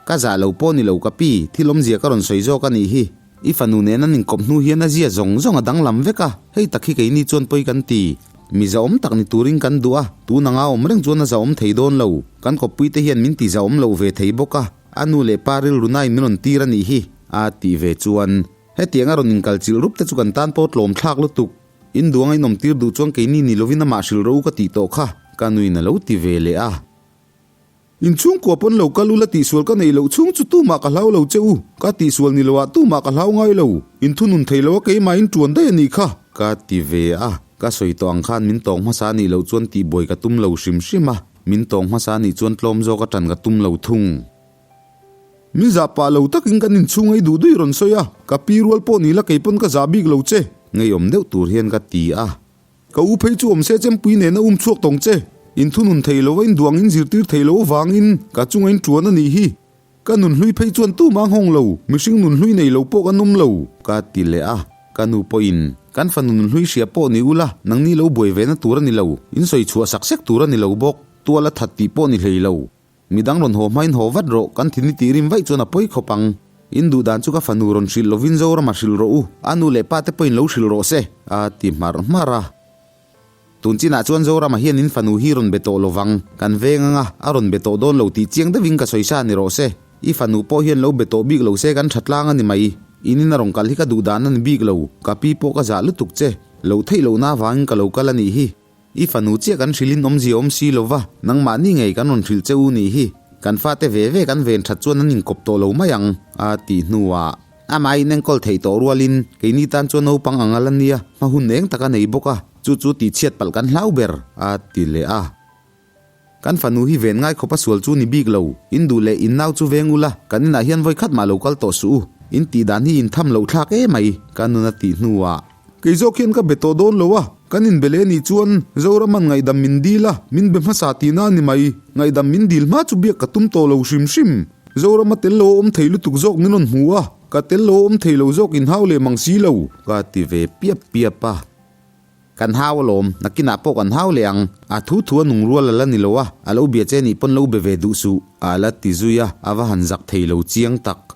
S1: Ka zah lo pawh ni lo ka pi, thil awmzia ka rawn sawi zawk a nih hi. I fanu nen an inkawp hnu hian a zia zawng zawng a danglam vek a, hei tak hi keini chuan pawi kan ti. Mi zahawm tak ni turin kan duh a, tun anga awm reng chuan a zahawm thei dawn lo. Kan kawppuite hian min ti zahawm lo ve thei bawk a, a nu leh pa rilru nain min rawn tir a nih hi, a tih ve chuan. Hetiang a rawn inkal chilh rup te chu kan tan pawh tlawm thlak lutuk. In duang a inawm tir duh chuan keini ni lovin amah hrilh rawh u ka tih tawh kha, ka nuin a lo ti ve leh a. Inchhungkua pawn lo kal ula tihsual ka neih loh chhung chu tumah ka hlau lo che u, ka tihsual ni loah tumah ka hlau ngai lo, inthunun thei lo a keimah in tuan daih a nih kha, ka ti ve a, ka sawi tawh ang khan min tawng hmasa nih loh chuan tihbuai ka tum lo hrim hrim a, min tawng hmasa nih chuan tlawm zawk a tan ka tum lo thung. Min zah pah lo takin kan inchhung ei duh duih rawn sawi a, ka pi rual pawh ni la kei pawn ka zah bik lo che, ngeiawm deuh tur hian ka ti a. Ka u phei chu awm se chempui nena um chhuak tawng che. In thunun thei lo a in duang in zirtir thei lo avangin ka chunga in tuan a nih hi. Ka nunhlui phei chuan tumah nghawng lo, mihring nunhlui nei lo pawh kan awm lo, ka ti leh a. Ka nu pawhin, Kan fanu nunhlui hria pawh ni ula, nangni lo buai ve na tur a ni lo, in sawi chhuah sak sek tur a ni lo bawk, tual a that tih pawh ni hlei lo. Midang rawn haw hmain haw vat rawh, kan thin i tih rim vaih chuan a pawi khawp ang. In duh dan chu ka fanu rawn hrilh lovin Zorama hrilh rawh u, a nu leh pa te pawhin lo hrilh rawh se, a ti hmarh hmarh a. Tun chinah chuan Zorama hian in fanu hi rawn be tawh lovang, kan veng anga a rawn be tawh dawn lo tih chiang deuhin ka sawi sa ni rawh se. I fanu pawh hian lo be tawh bik lo se kan tha tlang a ni mai. In in a rawn kal hi ka duh dan a ni bik lo, ka pi pawh ka zah lutuk che, lo theih lohna avangin ka lo kal a nih hi. I fanu chiah kan hrilhin awmzia awm si lo va, nangmahni ngei kan rawn hrilh che u nih hi. Kan fate ve ve kan ven that chuan an inkawp tawh lo mai ang, a tih hnuah amah inenkawl theih tawh rualin keini tan chuan naupang ang a la nia, hma hun eng tak a nei bawk a, chu chu tihchhiat palh kan hlau ber, a ti leh a. Kan fanu hi ven ngai khawp a sual chu ni bik lo, in duh leh in nau chu veng ula, kan inah hian vawi khat mah lo kal tawh suh u, in tih dan hi in tham loh thlak emai, ka nun a tih hnuah. Kei zawk hian ka be tawh dawn lo a, kan inbe leh nih chuan Zoraman ngaihdam min dil a, min be hmasa tihna a ni mai, ngaihdam min dil hma chu biak ka tum tawh lo hrim hrim. Zorama tel lo a awm thei lutuk zawk min rawn hmu a, ka tel lo a awm thei lo zawk inhau leh mang si lo, ka ti ve piap piap a. Kan hau alawm, nakinah pawh kan hau leh ang. A thu thu a nung rual a la ni lo a, a lo bia che nih pawn lo be ve duh suh, a la ti zui a, a va han zak thei lo chiang tak.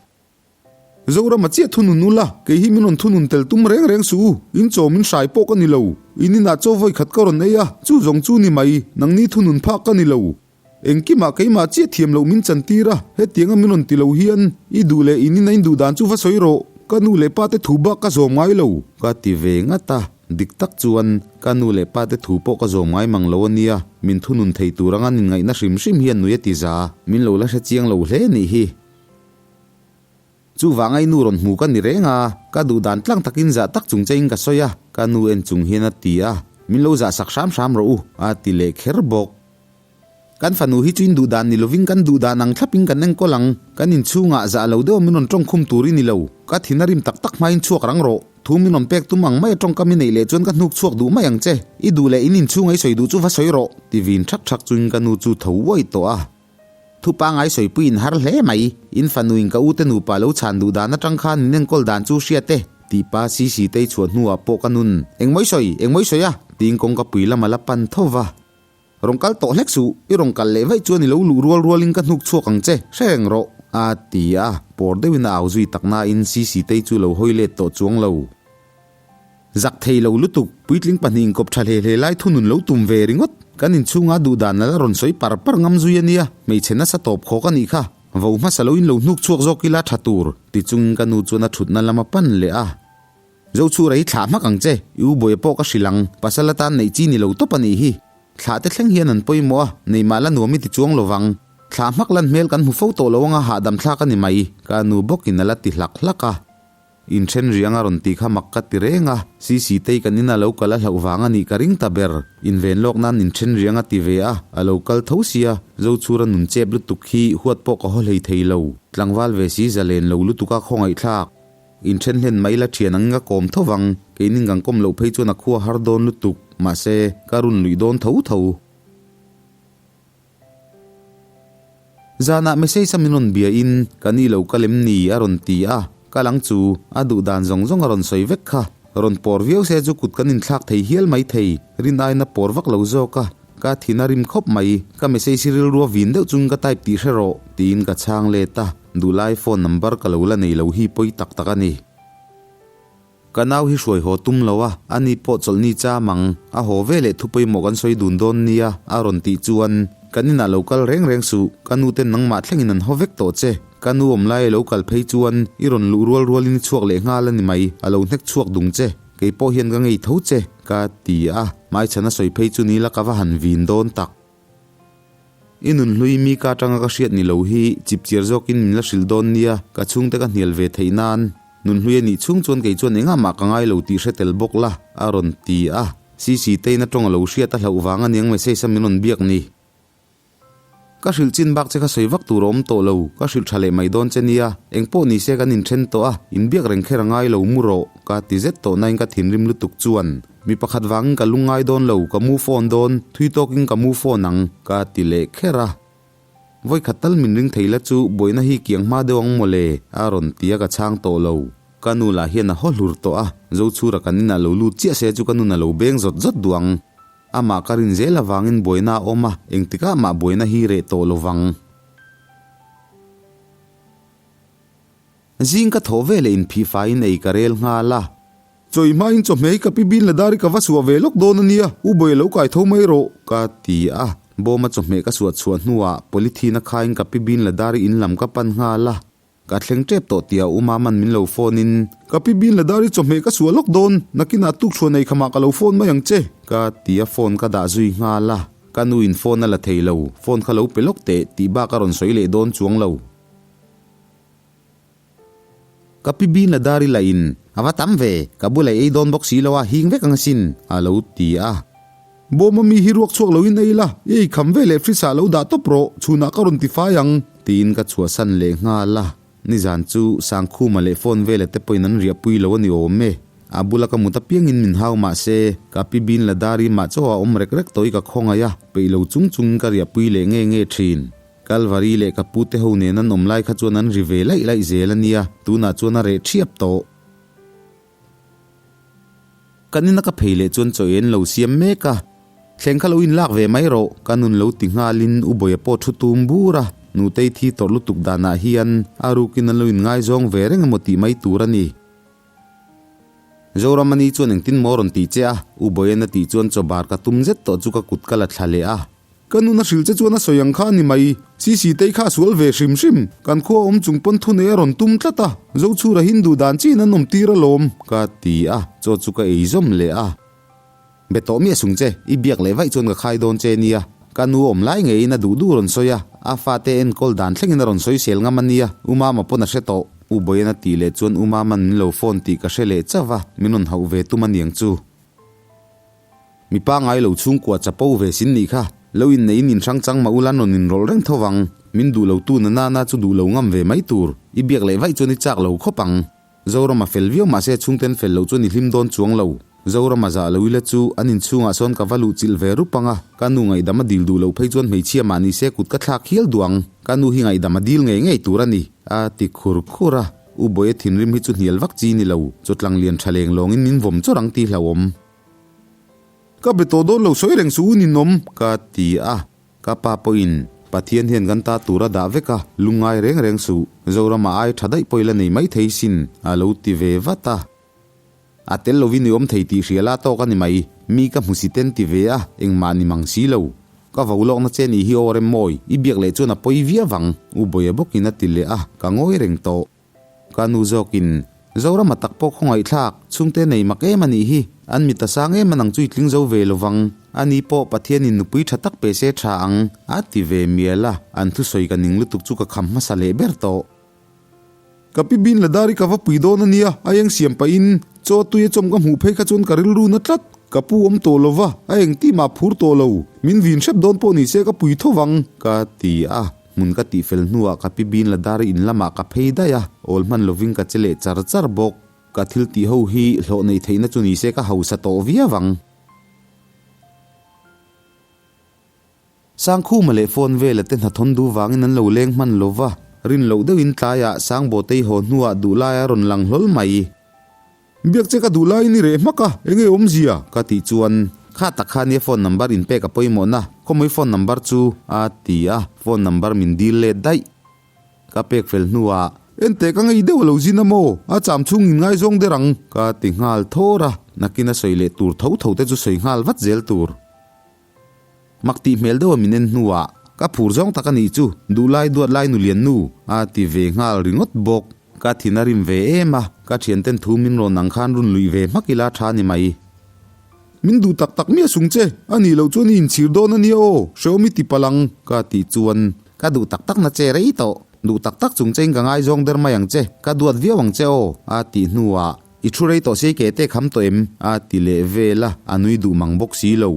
S1: Zorama chiah thunun ula, kei hi min rawn thunun tel tum reng reng suh u, in chaw min hrai pawh ka ni lo. In inah chaw vawi khat ka rawn ei a, chu zawng chu ni mai, nangni thunun phak ka ni lo. Engkimah keimah chiah thiam loh min chantir a, hetianga min rawn ti lo hian i duh leh in ina in duh dan chu va sawi rawh, ka nu leh pa te thu bak ka zawm ngai lo, ka ti ve ngat a, dik tak chuan ka nu leh pa te thu pawh ka zawm ngai mang lo a nia, min thunun thei tur anga nin ngaihna hrim hrim hian nui a ti za, min lo la hre chiang lo hle nih hi. Chuvang a i nu rawn hmu ka ni reng a, ka duh dan tlang takin zah tak chung chein ka sawi a, ka nu en chung hian a ti a, min lo zah sak hram hram rawh u, a ti leh kher bawk. Kan fanu hi chu in duh dan ni lovin kan duh dan ang thlapin kan enkawl ang, kan inchhungah zah lo deuh a min rawn tawngkhum tur i ni lo, ka thin a rim tak tak hmain chhuak rang rawh, thu min rawn pek tum ang mai a tawngkam i neih leh chuan ka hnuk chhuak duh mai ang che, i duh leh in inchhunga i sawi duh chu va sawi rawh, ti vin thak thak chuin ka nu chu tho uai tawh a. Thu pangai sawipui in har hle mai, in fanu in ka ute nupa lo chhan duh dan atang khan in enkawl dan chu hriat e, tih pa Sisi tei chhuah hnuah pawh ka nun, Engmawi sawi, engmawi sawi a? tiin kawngka pui lam a la pan tho va. Rawn kal tawh hlek suh, i rawn kal leh vaih chuan i lo luh rual rualin ka hnuk chhuak ang che, hre reng rawh, a ti a, pawr deuhin a au zui tak nain Sisi tei chu lo hawi let tawh chuang lo. Zak thei lo lutuk, puitling pahnihin kawp tha hle hle lai thunun lo tum ve ringawt. Kan inchhunga duh dan a la rawn sawi par par ngam zui a nia, hmeichhe nasa tawp khawk a nih kha. Vo hmasa lo in lo hnuk chhuak zawk ila tha tur, ti chungin ka nu chuan a thutna lam a pan leh a. Zochhura hi thlah hmak ang che, i u Bawia pawh ka hrilh ang, pasal atan neih chi ni lo tawp a nih hi. Thlah te thleng hian an pawimawh a, nei mah la nuam i ti chuang lo vang. Thlah hmak lan hmel kan hmu fo tawh lo anga hahdam thlak a ni mai, ka nu bawkin a la ti hlak hlak a. Inthen riang a rawn tih kha mak ka ti reng a, Sisi tei kan ina lo kal a hlauh vang a nih ka ring ta ber. Inven lawk nan inthen riang a ti ve a, a lo kal tho sia, Zochhura nun chep lutuk hi huat pawh ka haw hlei thei lo. Tlangval ve si zalen lo lutuk a khawngaihthlak. Inthen hlen mai la thian angin ka kawm tho vang, keinin kan kawm loh phei chuan a khua har dawn lutuk, mahse, ka run luih dawn tho tho. Zanah message a min rawn bia in ka ni lo ka lem ni a rawn ti a, ka lang chu a duh dan zawng zawng a rawn sawi vek kha. Rawn pawr viau se chu kut kan inthlak thei hial mai thei, rin aiin a pawr vak lo zawk a, ka thin a rim khawp mai, ka message hi rilru a vin deuh chungin ka type tih hre rawh tiin ka chhang let a, duhlai phone number ka lo la nei lo hi pawi tak tak a ni. Ka nau hi hruai haw tum lo a, ani pawh chawlhni cham ang, a haw ve leh thu pawimawh kan sawi dun dawn nia, a rawn tih chuan, Kan inah lo kal reng reng suh, ka nu ten nangmah thlengin an haw vek tawh che, ka nu awm lai a lo kal phei chuan i rawn luh rual rualin i chhuak leh nghal a ni mai, a lo hnek chhuak dung che, kei pawh hian ka ngei tho che, ka ti a, hmaichhan a sawi phei chu ni la ka va han vin dawn tak. I nunhlui mi ka atanga ka hriat ni lo hi chipchiar zawkin min la hrilh dawn nia, ka chhungte ka hnial ve theih nan. Nunhlui a nih chhung chuan kei chuan engah mah ka ngai lo tih hre tel bawk la, a rawn ti a. Sisi tein a tawng a lo hriat a hlauh vang aniang message a min rawn biak ni. Ka hrilh chin bak che kha sawi vak tur a awm tawh lo, ka hrilh tha leh mai dawn che nia, engpawh ni se kan inthen tawh a, inbiak reng kher a ngai lo mu rawh, ka ti zet tawh nain ka thinrim lutuk chuan. Mi pakhat vangin ka lung ngai dawn lo, ka move on dawn, thui tawkin ka move on ang, ka ti leh kher a. Vawi khat tal min ring thei la chu buaina hi kiang hma deuh ang mawle, a rawn ti a ka chhang tawh lo. Ka nu lah hian a haw hlur tawh a, Zochhura kan inah lo lut chiah se chu ka nun a lo beng zawt zawt duh ang. Amah ka rin zel avangin buaina a awm a, engtikah mah buaina hi reh tawh lo vang. Zing ka thawh veleh inphihfaiin ei ka rel nghal a. Chawi hmain chawhmeh hi ka pi bin la dar i ka va suah ve lawk dawn a nia, U Bawi a lo kai tho mai rawh, ka ti a. Bawma chawhmeh ka suah chhuah hnuah polythene a khaiin ka pi bin la dar i in lam ka pan nghal a. Ka thleng tep tawh tia U Maman min lo phone in. Ka pi bin la dar i chawhmeh ka suah lawk dawn, nakinah tuk chhuah nei khamah ka lo phone mai ang che, ka ti a phone ka dah zui nghal a. Ka nu in phone a la thei lo, phone kha lo pe lawk teh tih bak a rawn sawi leh dawn chuang lo. Ka pi bin la dar i la in, a va tam ve, ka bula i ei dawn bawk si lo a, hing vek ang asin, a lo ti a. Bawma mi hi ruak chhuak loin ei la, i ei kham ve leh fridge ah lo dah tawp rawh, chhunah ka rawn ti fai ang, tiin ka chhuahsan leh nghal a. Nizan chu Sangkhuma leh phone vela te pawhin an riahpui lo a ni awm e. A bula ka mut apiangin min hau mah se, ka pi bin la dar i mah chaw a awm rek rek tawh i ka khawngaih a, peih lo chung chungin ka riahpui leh nge nge thin. Kalvari leh ka pute ho nen an awm lai kha chuan an ri ve laih laih zel a nia, tunah chuan a reh thiap tawh. Kan ina ka phei leh chuan chaw ei an lo siam mek a. Thleng kha lo inlak ve mai rawh, ka nun lo ti nghalin U Bawia pawh thu tum bur a. Nutei thi tawrh lutuk danah hian a rukin an lo inngaizawng ve reng emaw tih mai tur a ni. Zoramani chuan engtin maw rawn tih che a, U Bawian a tih chuan chaw bar ka tum zet tawh chu ka kut ka la thla leh a. Ka nun a hrilh che chuan a sawi ang kha a ni mai, Sisi tei kha a sual ve hrim hrim, kan khua awm chung pawn thu nei a rawn tum tlat a, Zochhura Hindu dan chiin an awm tir alawm, ka ti a, chaw chu ka ei zawm leh a. Be tawh miah sung che, i biak leh vaih chuan ka khai dawn che nia. Ka nu awm lai ngeiin a duh duh rawn sawi a, a fate enkawl dan thlengin a rawn sawi sel ngam a nia, U Mama pawn a hre tawh. U Bawian a tih leh chuan U Mama'n min lo phone tih ka hre leh chauh va, min rawn hauh ve tum a niang chu. Mi pangngai lo chhungkua chapo ve sin nih kha, lo inneihin inhrang chang mah ula an rawn inrawlh reng tho vang, min duh lo tu na nana chu duh lo ngam ve mai tur, i biak leh vaih chuan i chak lo khawp ang. Zoram a fel viau mahse chhungten fel loh chuan i hlim dawn chuang lo. Zoram a zah lo ila chu an inchhungah sawn ka va luh chilh ve rup ang a, ka nu ngaihdam a dil duh loh phei chuan hmeichhia mah ni se kut ka thlak hial duh ang. Ka nu hi ngaihdam a dil ngei ngei tur a ni, a ti khur khur a. U Bawia thinrim hi chu hnial vak chi ni lo, chawtlang lian tha leng lawngin min vawm chawrh ang tih hlauhawm. Ka be tawh dawn lo sawi reng suh u ninawm, ka ti a. Ka pa pawhin, Pathian hian kan ta tur a dah vek a, lungngai reng reng suh, Zorama ai tha daih pawh i la nei mai thei sin, a lo ti ve vat a. A tel lovin i awm thei tih hria la tawk a ni mai, mi ka hmu si ten ti ve a, engmah ni mang si lo. Ka vo lawkna che nih hi aw Remmawi, i biak leh chuan a pawi viau ang, U Bawia bawkin a ti leh a, ka ngawi reng tawh. Ka nu zawkin, Zorama tak pawh khawngaihthlak, chhungte nei mak em a nih hi, an mit a sang em a nang chu i tling zo ve lo vang, ani pawh Pathianin nupui tha tak pe se tha ang, a ti ve mial a, an thusawi ka ning lutuk chu ka kham hmasa leh ber tawh. Ka pi bin la dar i ka va pui dawn a nia, a eng siam pahin chaw tui a chawm ka hmuh phei kha chuan ka rilru na tlat, ka pu awm tawh lo va, a engti mah phur tawh lo, min vin hrep dawn pawh ni se ka pui tho vang, ka ti a. Hmun ka tihfel hnuah ka pi bin la dar in lamah ka phei daih a, awl hman lovin ka che leh char char bawk. Ka thil tih ho hi hlawh nei theihna chu nise ka hausa tawh viau ang. Sangkhuma leh phone vela te hnathawn duh vangin an lo leng hman lo va, rin loh deuhin tlaiah Sangbawtei haw hnuah duhlai a rawn lang hlawl mai. Biak che ka duh laiin i reh hmak a, enge awmzia? Ka tih chuan, Kha tak kha nia phone number inpek a pawimawhna, khawmui phone number chu a ti a, phone number min dil let daih. Ka pek fel hnuah, Enteh ka ngei deuh a lo zin a maw? A cham chhung in ngaizawng der ang, ka ti nghal thawr a, nakin a sawi leh tur tho tho te chu sawi nghal vat zel tur. Mak tih hmel deuha min en hnuah, Ka phur zawng tak a nih chu, duhlai duat lai nu lian nu, a ti ve nghal ringawt bawk. Ka thin a rim ve em a, ka thianten thu min rawn ang khan run luih ve hmak ila tha ni mai. Min duh tak tak miah sung che, a nih loh chuan i inchhir dawn a nia aw, hrehawm i ti palh ang, ka tih chuan, Ka duh tak tak na che rei tawh, duh tak tak chung chein ka ngaizawng der mai ang che, ka duat viau ang che aw, a tih hnuah, I thu rei tawh sei ke te kham tawh em? a ti leh vel a, a nui duh mang bawk si lo.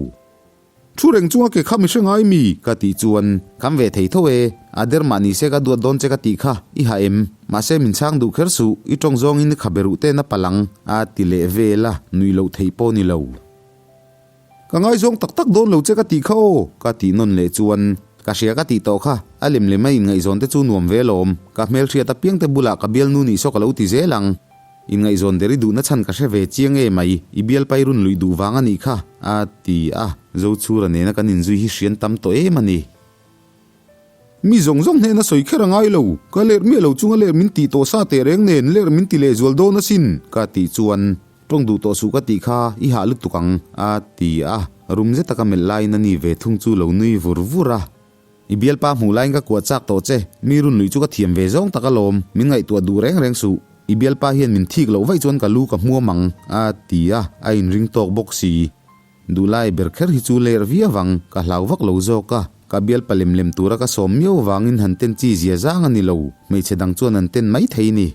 S1: Thu reng chunga ke kha mi hre ngai mi? ka tih chuan, Kham ve thei tho e, a der mah ni se ka duat dawn che ka tih kha, i ha em? Mahse min chhang duh kher suh, i tawng zawngin i kha be ruh ten a palh ang, a ti leh vel a, nuih loh theih pawh ni lo. Ka ngaizawng tak tak dawn lo che ka tih kha aw, ka tih nawn leh chuan, Ka hria ka tih tawh kha, a lem lem a inngaihzawn te chu nuam ve alawm, ka hmelhriat apiang te bulah ka bialnu nih saw ka lo ti zel ang. Inngaihzawn der i duhna chhan ka hre ve chiang e mai, i bialpai run luih duh vang a nih kha, a ti a, Zochhura nena kan inzui hi hrian tam tawh em a ni. Mi zawng zawng hnena sawi kher a ngai lo, ka lerh miah lo chunga lerh min tih tawh sa teh reng nen lerh min ti lehzual dawn asin, ka tih chuan, Tawng duh tawh suh ka tih kha i hah lutuk ang, a ti a, rum zeta ka melh laiin a ni ve thung chu lo nui vur vur a. I bialpa hmuh laiin ka kuah chak tawh che, mi run luih chu ka thiam ve zawng tak alawm, min ngaihtuah duh reng reng suh. I bialpa hian min thik loh vaih chuan ka lu ka hmuam ang, a ti a, a inring tawk bawk si. Duhlai ber kher hi chu ler viau ang, ka hlau vak lo zawk a, ka bialpa lem lem tura ka sawm miau vangin han ten chi zia zang a ni lo, hmeichhe dang chuan an ten mai thei ni.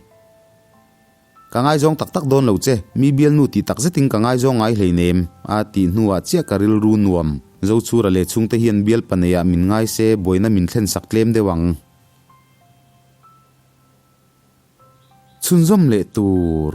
S1: Ka ngaizawng tak tak dawn lo che, mi bialnu tih tak zetin ka ngaizawng ngai hleinem, a tih hnuah chiah ka rilru nuam. Zochhura leh chhungte hian bial paneiah min ngai se buaina min thlen sak tlem deuh ang. Chhunzawm leh tur.